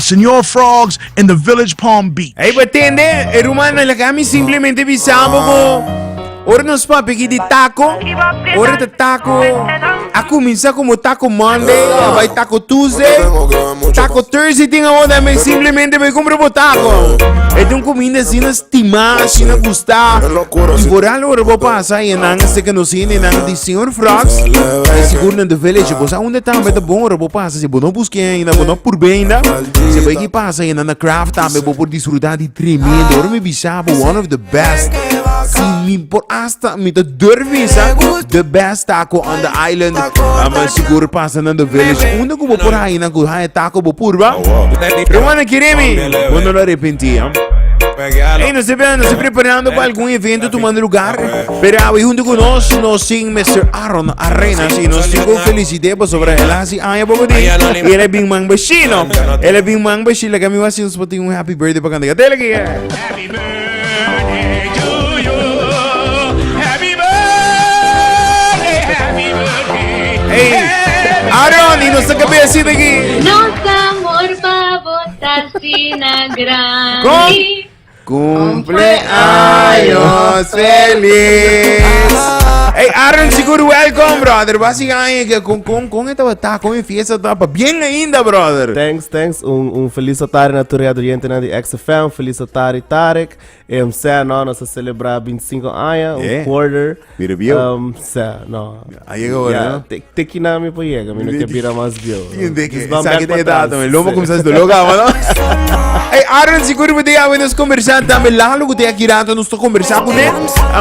Senor Frogs in the Village Palm Beach. Hey, bo tende, e rumannan, laga mi simplemente bisa bo ku ora nos papia aki di taco, ora ta taco a kuminsá komo Taco Monday, a bai Taco Tuesday, Taco Thursday tin awor tambe, simplemente bai kumpra bo taco. E ta un kuminda asina stimá, asina gustá. I vooral ora bo pasa i nan se ke nos hendenan di Señor Frogs, i sigur na The Village, bo sa unda tambe ta bon ora bo pasa, si bo no busk'é ainda, bo no purb'é ainda, si bo aki pasa i nan na Craft tambe bo por disfrutá di tremendo. Ora mi bisa bo one of the best, si mi por hasta mi ta durf bisa, the best taco on the island, ama sigur pasa na The Village, unda ku bo por haña nan ku haña taco bo purba. Rumannan kere mi, bo no lo arepentí, ah. Hey, nos ta nos ta preparando pa algun evento tomando lugar. Pero awe junto con nos, nos sin Mr. Aaron Arenas y nos tin ku felicité pasobra el a hasi aña poco di y el a bin man bashino. El a bin man bashino. Laga mi wasi nos por tin un happy birthday pa kanta. Dele aquí. Happy birthday to you. Happy birthday, happy birthday. Hey, Aaron, y nos ta cabeza aquí. Nos amor pa bo ta asina grandi. Cumpleaños feliz. Hey Aaron, seguro welcome, brother. Basi aña que con con con esta ta con mi fiesta ta pa bien ainda, brother. Thanks, thanks. Un, un felis tarde na tur oyente na di XFM. Felis tarde, Tarek. Em, sa, no, nos a celebra 25 aña, un Yeah. quarter. Bira bieu. Um, sa, no. A yega ora, Ja, no? Te, te kina mi por yega, mi no ke bira mas bieu. Tiende que Dus ban saque back de pa edad, atrás. también. Lomo como se loca, mano. Hey, Aaron, seguro que te nos conversar también. Lalo que te aquí rato nos conversar con él.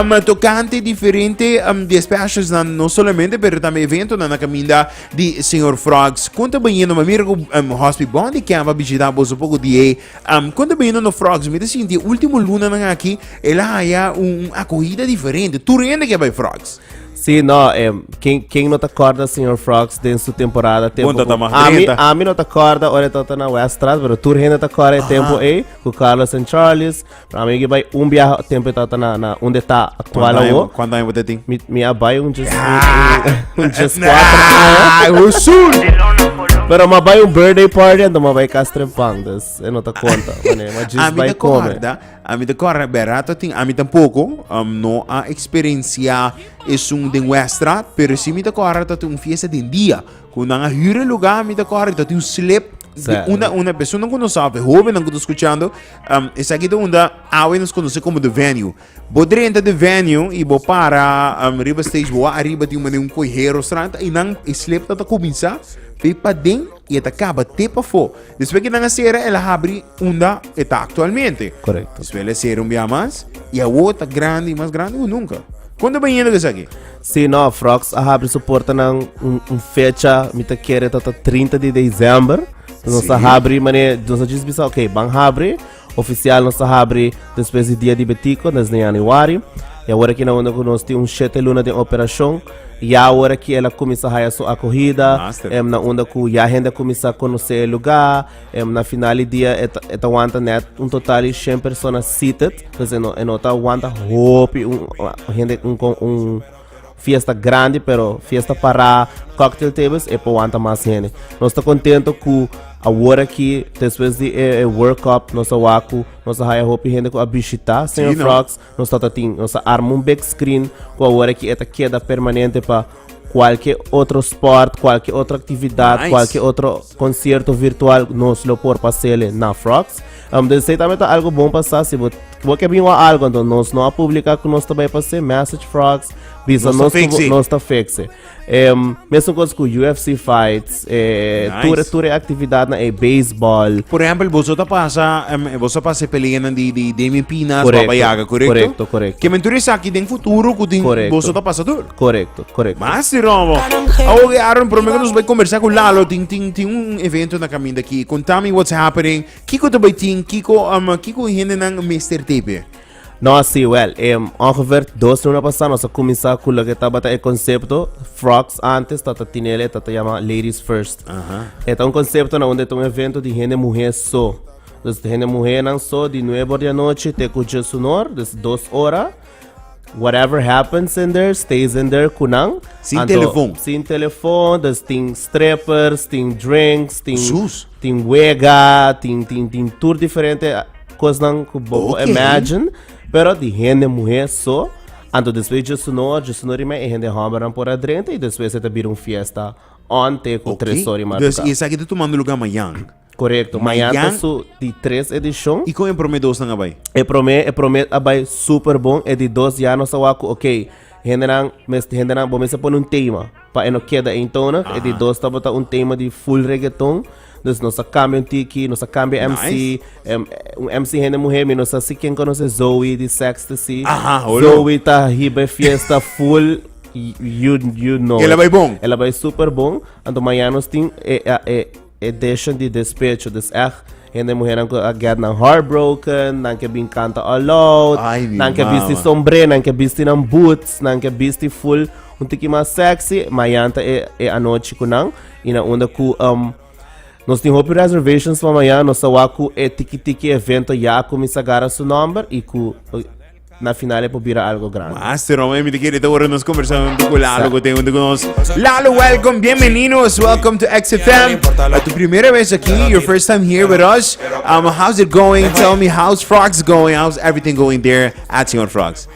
Um, tocante diferente um, de specials, na, no solamente, pero también evento na, na caminda de Señor Frogs. Conta bem, no mira com um, Hospi Bondi que va visitar vos um pouco de um, conta bem no Frogs. Me sinti último luna na aqui, ela haya um acogida diferente. Tu rende que vai Frogs. Sí, no, eh, ken, ken no ta corda Señor Frogs den su temporada tempo Bon, tata ku- mas Ami, 30. ami no ta corda, ora tata na Weststraat, pero tur hende ta corda e tempo ei, ku Carlos and Charles. Pero ami que bai un biaha tempo tata na, na onde ta actual awo. Quanto aña você tem? Mi, mi a bai un just, un, un just cuatro aña. Ah, o sur! Pero ma bai un birthday party, anto ma bai cas trempan, dus e no ta conta. Mane, ma just Ami bai ta come. corda, Ami ta corda berato tin ami tampoco um, no a experiencia esun den Westra, pero si mi ta corda ta un fiesta den dia. Cu nan a huur e lugar, mi ta corda ta un slip de una una persona cu no sabe, joven cu ta escuchando, um, esaki ta unda awe nos conoce como the venue. Bo drenta the venue y bo para um, riba stage, bo arriba tin un un coihero strand y nan e slip ta ta cuminsa, pe pa den y e ta caba te pafó. Despues que nan a cera, el a habri unda e ta actualmente. Correcto. Despues el a cera un bia mas y awor ta grande y mas grande cu nunca. Cuando ben yendo esaki? Sí, no, Frogs a habri su portanan un, un fecha, mi ta kere ta ta 30 di december. Nos a Sí. habri, mane, nos a djis bisa, ok, ban habri. Oficial nos a habri despues di dia di Betico, desde januari. Y awor aki na unda cu nos tin un shete luna den operacion. Ya awor aki el a cuminsa haya su acogida. Master. Em, na unda cu ya hende a cuminsa conoce e lugar. Em, na final di dia e ta, e ta wanta net un total di 100 persona seated. Dus e no, e no ta wanta hopi un, un hende un, con- un fiesta grandi, pero fiesta para cocktail tables e por wanta mas hende. Nos ta contento cu awor aki, despues di e, e World Cup, nos a wak cu nos a haya hopi hende cu a bishita Señor Sí, no. Frogs. Nos ta tin, nos a arma un big screen cu awor aki e ta keda permanente pa cualke otro sport, cualke otro actividad, Nice. cualke otro concierto virtual nos lo por pasele na Frogs. Um, dus esey tambe ta algo bon pa sa, si bo, bo ke bin wa algo, anto nos no a publica cu nos ta bay pase, message Frogs, bisa Nos ta nos cu bo- fixe. nos ta fixe. Um, mesun cos cu UFC fights, eh, Nice. tur, tur e actividad na eh, baseball. Por ehempel, boso ta pasa, um, boso pasa e peleanan di, di Damian Pinas, Correcto, Baba Yaga, correcto? correcto, correcto. Ke men tur esaki den futuro ku tin Correcto. boso ta pasa tur. Correcto, correcto. Mas di Romo. Awor ke Aaron, prome ku nos bai conversa ku Lalo, tin, tin, tin un evento na kaminda aki. Contami what's happening. Kiko ta bai tin, kiko, um, kiko hendenan mester tepe? No, sí, wel, em, ongeveer dos luna pasá nos a kuminsá ku loke tabata e konsepto Frogs antes tata tinele tata yama Ladies First. E ta un konsepto na unda e ta un evento di hende muhé so. Dus hende muhénan so di nuebe or di anochi te ku djesunor, dus dos ora. Whatever happens in there, stays in there ku nan. Sin telefon. Sin telefon, dus tin strippers, tin drinks, tin, Sus. tin wega, tin, tin, tin tur diferente kosnan ku bo por imagine. Pero di hende muhé so. Anto despues djesunor, djesunor i mei e hende hòmbernan por a drenta i despues e ta bira un fiesta on te ku tres or i Dus marduká. esaki ta tumando lugá mañan. Korekto, mañan ta Mañan- su di tres edishon. I kon e promé dosnan a bai? E promé, e promé a bai super bon, e di dos ya nos a wak ku ok, hendenan mes hendenan bo mester pone un tema pa e no keda eentonig. E di dos tabata un tema di full reggaeton, dus nos a kambia un tiki, nos a kambia MC, Nice. em, un MC hende muhé, mi no sa si ken konosé Zoe di Sextasy. Aha, holo. Zoe ta hiba e fiesta full, you, you know. El a it. bai bon. El a bai super bon, anto mañan nos tin e, e, e Edition di despecho, dus echt hende muhernan ku a get nan heartbroken, nan ke bin kanta all out, Ay, mi nan ke bisti mama. sombré, nan ke bisti nan boots, nan ke bisti full un tiki mas sexy, mañan ta e, e anochi ku nan, i na unda ku um, nos tin hopi reservations pa mañan, nos ta wak ku e tiki tiki evento ya a kuminsá gara su nomber i ku Na final e por bira algo grande. Master, hombre, mi te quiere ahora nos conversando con Lalo, que tengo con nos. Lalo, welcome, bienvenidos, welcome to XFM. Uh, tu primera vez aquí, your first time here with us. How's it going? Tell me, how's Frogs going? How's everything going there at Señor Frogs?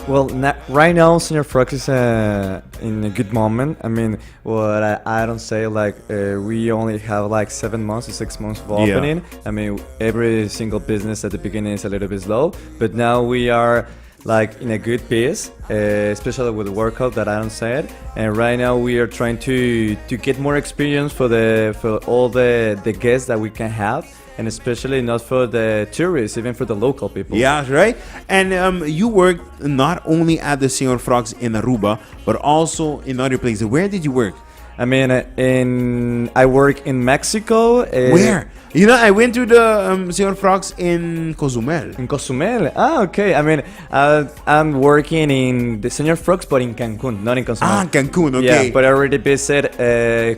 Well, right now, Señor Frogs is in a good moment. I mean, what I don't say, like, we only have like 7 months or 6 months of opening. I mean, every single business at the beginning is a little bit slow, but now we are like in a good pace, especially with the workout that I don't said. And right now we are trying to get more experience for all the guests that we can have, and especially not for the tourists, even for the local people. Yeah, right. And you worked not only at the Señor Frogs in Aruba, but also in other places. Where did you work? I mean, in I work in Mexico. Where? I went to the Señor Frogs in Cozumel. In Cozumel. Ah, okay. I mean, I'm working in the Señor Frogs, but in Cancun, not in Cozumel. Ah, Cancun, okay. Yeah, but I already visit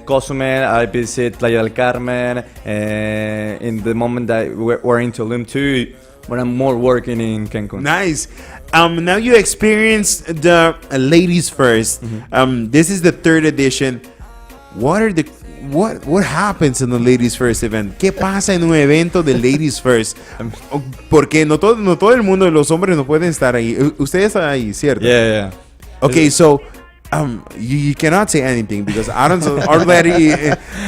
Cozumel. I visit Playa del Carmen. In the moment that we're in Tulum too, but I'm more working in Cancun. Nice. Now you experienced the Ladies 1st. This is the third edition. What are the what happens in the Ladies First event? ¿Qué pasa en un evento de Ladies First? Porque no todo el mundo, los hombres no pueden estar ahí. Ustedes están ahí, ¿cierto? Yeah. Okay, so you cannot say anything because Aaron already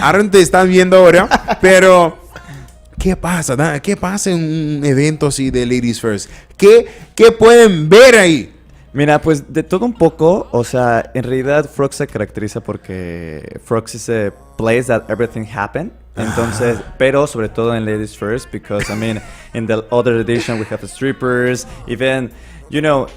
Aaron te están viendo ahora, pero ¿qué pasa? ¿Qué pasa en un evento así de Ladies First? ¿Qué pueden ver ahí? Mira, pues de todo un poco, o sea, en realidad Frogs se caracteriza porque Frogs is a place that everything happened. Entonces, pero sobre todo en Ladies First, because I mean, in the other edition we have strippers, even,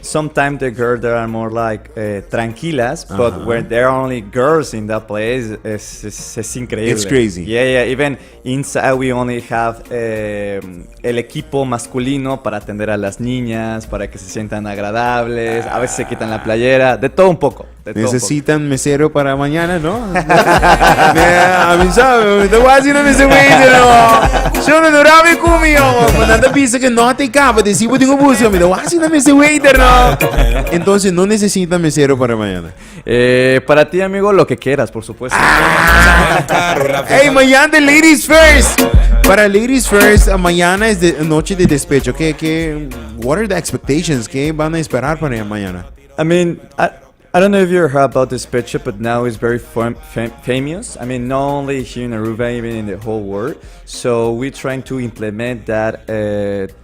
sometimes the girls there are more like tranquilas, but when there are only girls in that place, es increíble. It's crazy. Yeah. Even inside we only have el equipo masculino para atender a las niñas, para que se sientan agradables. A veces se quitan la playera, de todo un poco. De todo un poco. Necesitan mesero para mañana, ¿no? A mí sabe, te voy a decir no se no. Yo no duraba conmigo. Cuando piensa que no te capa, te sigo tengo busca, me voy a decir no se waiter, no. Entonces no necesitan mesero para mañana. Para ti, amigo, lo que quieras, por supuesto. Hey, mañana de Ladies First. Para Ladies First, mañana es de noche de despecho. ¿Qué, what are the expectations? ¿Qué van a esperar para mañana? I mean, I don't know if you heard about this picture, but now it's very famous. I mean, not only here in Aruba, even in the whole world. So we're trying to implement that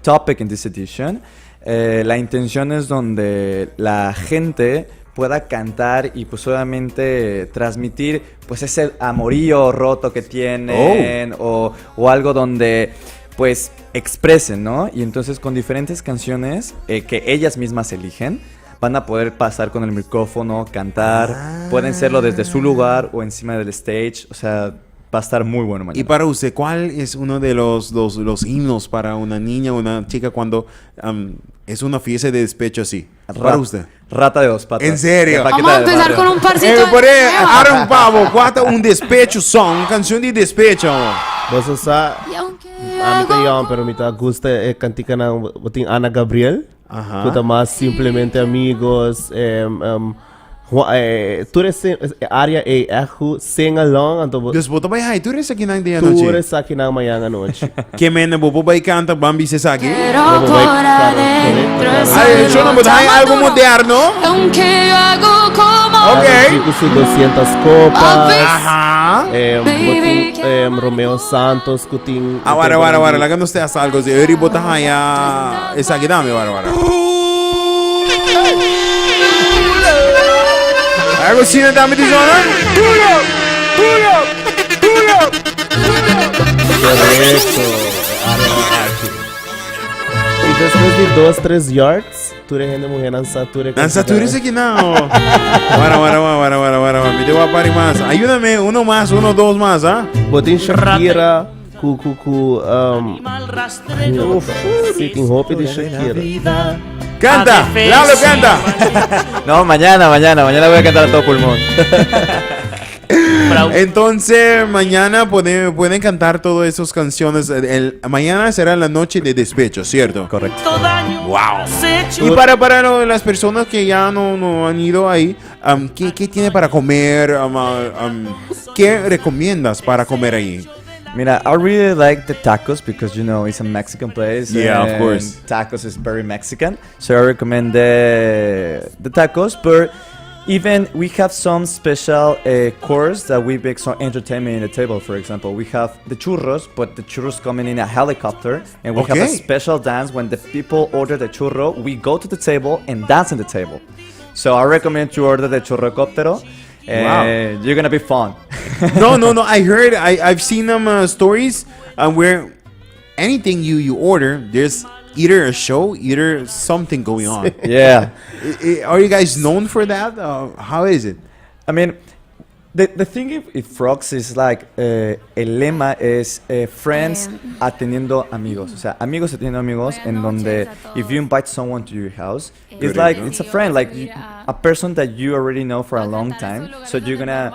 topic in this edition. La intención es donde la gente pueda cantar y pues obviamente transmitir pues ese amorío roto que tienen o algo donde pues expresen, ¿no? Y entonces con diferentes canciones que ellas mismas eligen, van a poder pasar con el micrófono, cantar, pueden hacerlo desde su lugar o encima del stage, o sea, va a estar muy bueno mañana. Y para usted, ¿cuál es uno de los himnos para una niña o una chica cuando es una fiesta de despecho así? Para usted. Rata de dos patas. ¿En serio? De Paquita Vamos a del empezar Barrio. con un parcito. Por ahí, nueva. Aaron Pavo, ¿cuál es un despecho song, una canción de despecho? Bo sa Y aunque ami ta hago young, pero mi ta gusta e kantika na bo tin Ana Gabriel. Ku ta mas simplemente amigos, tur e area ei echt ku sing along anto bo. Dus bo ta bai hai tur esakinan den anochi? Tur esakinan mañan anochi. Ke mende bo por bai kanta ban bisa esaki? Bo por bai kanta, korekto. Ay, cho no bo ta hai algo moderno? Ok. Karol G ku su doscientas copas. Aha. Bo tin Romeo Santos ku tin. Ah, wara, wara, wara, laga nos test algo. Si Uri bo ta haya esaki dame, wara, wara. Algo sina dame di zona? Correcto. Y después de dos, tres yards, tur e hende muher nan sa tur e Nan sa tur esaki nan. Wara, wara, wara, wara, wara, wara, wara. Mi te voy a pari mas. Ayúdame, uno más, uno, dos más, ah? Bo tin Shakira ku ku ku um, uf, sí, tin hopi di Shakira. Canta, Lalo, canta. No, mañana, mañana, mañana voy a cantar a todo pulmón. Entonces, mañana pueden, pueden cantar todas esas canciones. El, mañana será la noche de despecho, ¿cierto? Correcto. Wow. Y para, para lo, las personas que ya no, no han ido ahí, um, ¿qué, ¿qué, tiene para comer? Um, um, ¿Qué recomiendas para comer ahí? Mira, I really like the tacos because you know it's a Mexican place. Yeah, of course. Tacos is very Mexican, so I recommend the the tacos. But even we have some special uh, course that we make some entertainment in the table. For example, we have the churros, but the churros coming in a helicopter, and we okay. have a special dance when the people order the churro. We go to the table and dance in the table. So I recommend to order the churrocóptero. Wow. You're gonna be fun. no, no, no. I heard. I I've seen them uh, stories uh, where anything you you order, there's either a show, either something going on. Yeah. Are you guys known for that? Uh, how is it? I mean, the, the thing if, if Frogs is like, eh, el lema es eh, friends atendiendo amigos. O sea, amigos atendiendo amigos, en donde if you invite someone to your house, it's like, it's a friend, like you, a person that you already know for a long time. So you're gonna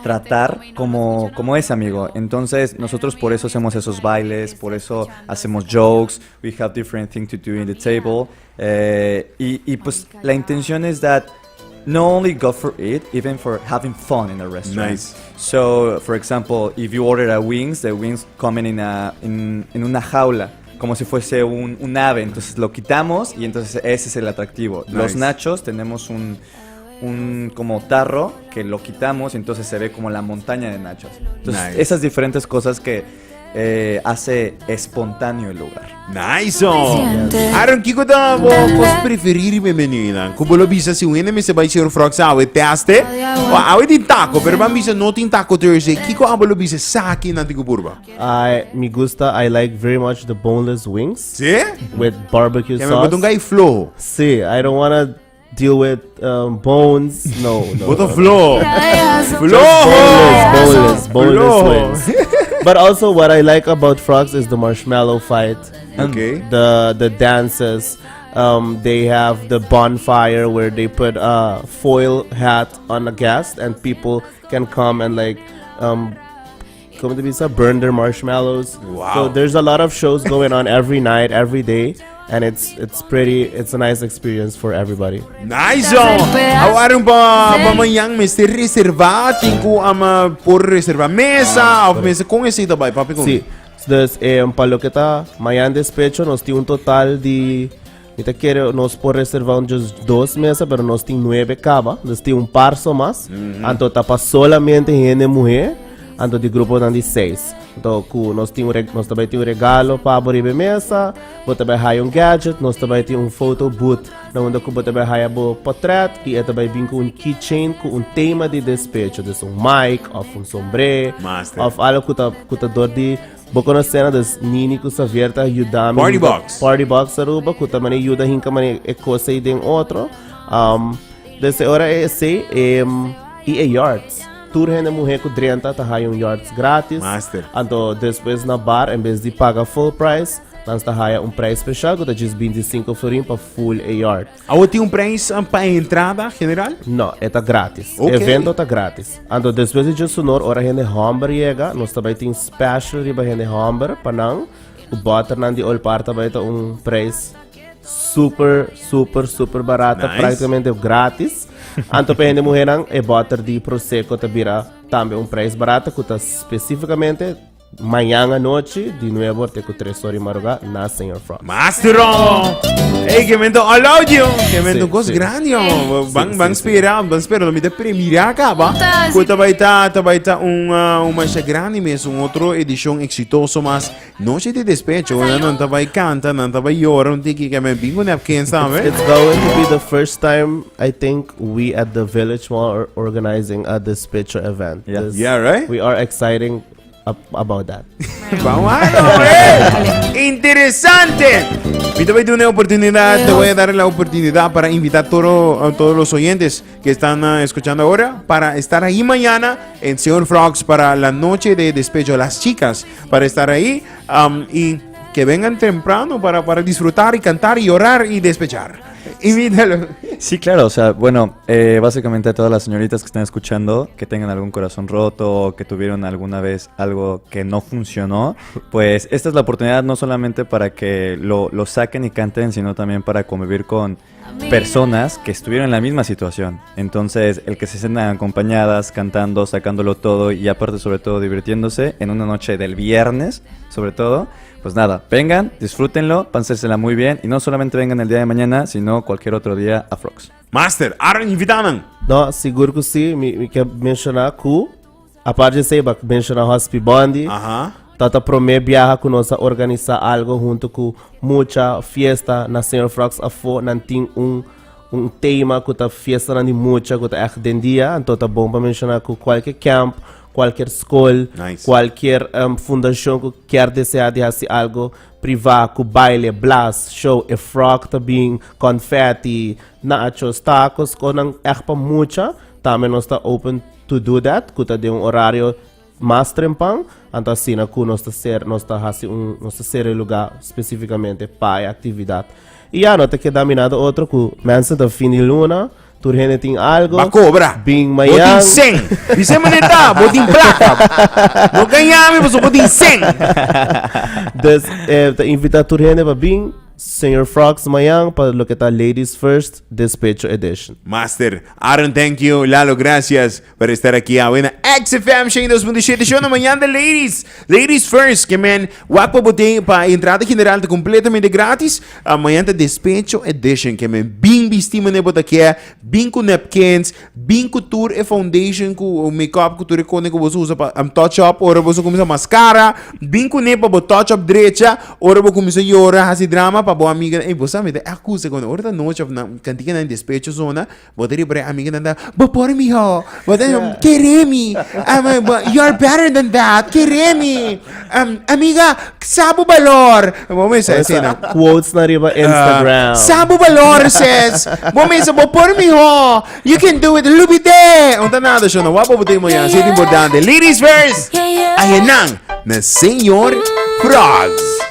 tratar como, como ese amigo. Entonces, nosotros por eso hacemos esos bailes, por eso hacemos jokes, we have different things to do in the table. Eh, y, y pues la intención es that not only go for it, even for having fun in a restaurant. Nice. So, for example, if you order a wings, the wings comen in, a, in, in una jaula, como si fuese un, un ave. Entonces lo quitamos y entonces ese es el atractivo. Los Nice. nachos tenemos un, un como tarro que lo quitamos y entonces se ve como la montaña de nachos. Entonces, Nice. esas diferentes cosas que eh, hace espontáneo el lugar. Nice. Aaron, kiko ta bo kos preferir be menu Ku bo lo bisa si un hende mester bai Señor Frogs awe teste. O awe tin taco, pero ban bisa no tin taco Thursday. Kiko abo lo bisa saki nan tin ku purba? I me gusta, I like very much the boneless wings. Sí? With barbecue Ke men sauce. bo ta un gai floho. Sí, I don't wanna deal with um, bones. No, no. Bo ta no, no. floho. Just Floho! boneless, boneless, boneless Floho. wings. But also, what I like about frogs is the marshmallow fight. Okay. The the dances. Um, they have the bonfire where they put a foil hat on a guest and people can come and like um, come to bisa burn their marshmallows. Wow. So there's a lot of shows going on every night, every day, and it's it's pretty it's a nice experience for everybody. Nice! Awor pa pa mañan mester reserva tin ku ama por reserva mesa of mesa kon esei ta bai papi kon. Sí. Dus eh, pa loke ta mañan despecho nos tin un total di mi ta kere nos por reserva un just dos mesa pero nos tin nuebe kaba dus tin un par so mas anto ta pa solamente hende muher anto di gruponan di seis anto ku nos tin un nos ta bai tin un regalo pa bo riba e mesa bo ta bai haya un gadget nos ta bai tin un photo booth na unda ku bo ta bai haya bo potret i e ta bai bin ku un keychain ku un tema di despecho dus un mic of un sombré Master. of algo ku ta ku ta dor di Bo conoce na dus Nini cu Xavier ta yuda mi Party hinca box. Party box Aruba cu ta mane yuda hinca mane e cosa y den otro. Um, dus e ora e esey em, y e yards. Tur hende muhe cu drenta ta haya un yards gratis. Master. Anto despues na bar en bes di paga full price, nan ta haya un prijs special cu ta djis 25 florin pa full e yard. Awo tin un prijs pa e entrada general? No, e ta gratis. Ok. Evento ta gratis. Anto despues di djesunor ora hende homber yega, nos ta bai tin special riba hende homber pa nan. Ku botternan di Olpar ta bai ta un prijs super, super, super barata, Nice. prácticamente gratis. Anto pa hende muhernan, e boter di Prosecco ta bira tambe un prijs barata, ku ta spesífikamente mañan anochi di nuebe or te ku tres or di madrugá na Señor Frogs. Maestro! Ey, ke mento all out yo. Ke mento Sí, cos sí. grande yo. Van, Sí, van sí, sí. spera, van spera. No mi te premira acaba. Ku ta bai ta, ta bai ta un, ah, un masha grande mes, un otro edicion exitoso mas. Noche di despecho, ora nan ta bai canta, nan ta bai yora un tiki, ke men bingo napkins tambe. It's going to be the first time I think we at the Village Mall are organizing a despecho event. Yeah. Yeah, right? We are exciting about that. Vamos a ver. Interesante. Y te voy a dar una oportunidad, te voy a dar la oportunidad para invitar a, todo, a todos los oyentes que están ah, escuchando ahora para estar ahí mañana en Señor Frogs para la noche de despecho a las chicas, para estar ahí am, y que vengan temprano para, para disfrutar y cantar y llorar y despechar. Invítalo. Sí, claro, o sea, bueno, eh, básicamente a todas las señoritas que están escuchando, que tengan algún corazón roto o que tuvieron alguna vez algo que no funcionó, pues esta es la oportunidad no solamente para que lo, lo saquen y canten, sino también para convivir con personas que estuvieron en la misma situación. Entonces, el que se sientan acompañadas, cantando, sacándolo todo y aparte sobre todo divirtiéndose en una noche del viernes, sobre todo, pues nada, vengan, disfrútenlo, pásensela muy bien y no solamente vengan el día de mañana, sino cualquier otro día a Frogs. Master, Aaron, invitanan. No, sigur ku si, mi, mi ke menshoná ku, aparte di esei, bak menshoná Hospi Bondi. Aha. Ta ta promé biaha ku nos a organisá algo huntu ku mucha fiesta na Señor Frogs afó. Nan tin un un tema ku ta fiestanan di mucha ku ta ègt den dia. Anto ta bon pa menshoná ku kualke camp, kualker skol, Nice. kualker fundashon ku kier deseá di hasi algo privá ku baile, blas, show, e frog ta bin, confetti, nachos, tacos, konan ègt pa mucha, tambe nos ta open to do that ku ta den un orario Mas trempan, anto asina ku nos ta ser, nos ta hasi un, nos ta sera e lugá spesífikamente pa e aktividat. I ya, no ta keda mi nada otro ku mensen ta fin di luna, tur hende tin algo. Ba kobra. Bin Bo tin mañan. sen. Bisé manera ta, bo tin plaka. No gaña mi pasobra bo tin sen. Dus, eh, ta invitá tur hende pa bin Señor Frogs mañan pa loke ta Ladies First Despecho Edition. Master, Aaron thank you, Lalo gracias. Por estar aquí awe na XFM 102.7 show na mañana de ladies. Ladies first, que men, wak pa bote pa entrada general ta completamente gratis. Ah, mañana ta despecho edition, que men, bin bisti mane bota ke, bin ku napkins, bin ku tur e foundation ku make-up ku tur e kone ku boso usa pa am touch up, ora boso kumisa mascara, bin ku ne pa bo touch up drecha, ora bo kumisa yora, hasi drama pa bo amiga, ey bo sa mi ta akusa kono ora ta noche of na kantika na despecho zona, Bo ta riba e amiganan ta, Bo por miho, bo ta kere mi, um, you're better than that, kere mi, um, amiga, sa bo balor. Bo mesa asina. Quotes na riba Instagram. Uh, sa bo balor, sis. Bo mesa, bo por miho, you can do it, lubide. Un ta nada, shona, wapo bo tin moyan, así importante. Ladies first, ayenan, na Señor Frogs.